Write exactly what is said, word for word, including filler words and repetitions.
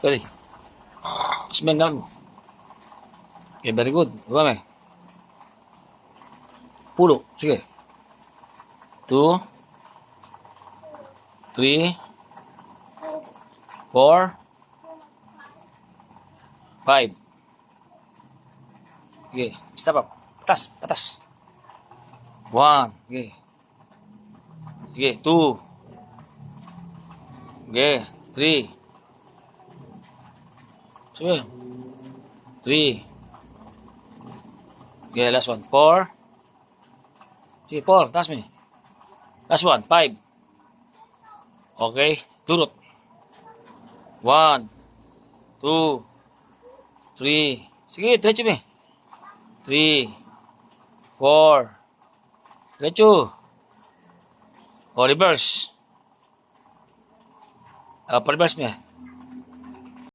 Pwede. Tapos may ganun. Okay, very good. Iba, me. Pulo. Sige. Two. Three. Four. Five. Sige, step up. Patas, patas. One. Sige. Sige, two. Sige, three. Sige. Three. Sige, last one. Four. Sige, four. Taas mi. Last one. Five. Okay. Durut. One. Two. Three. Sige, diretso mi. Three. Four. Diretso. O, reverse. O, pa-reverse mi.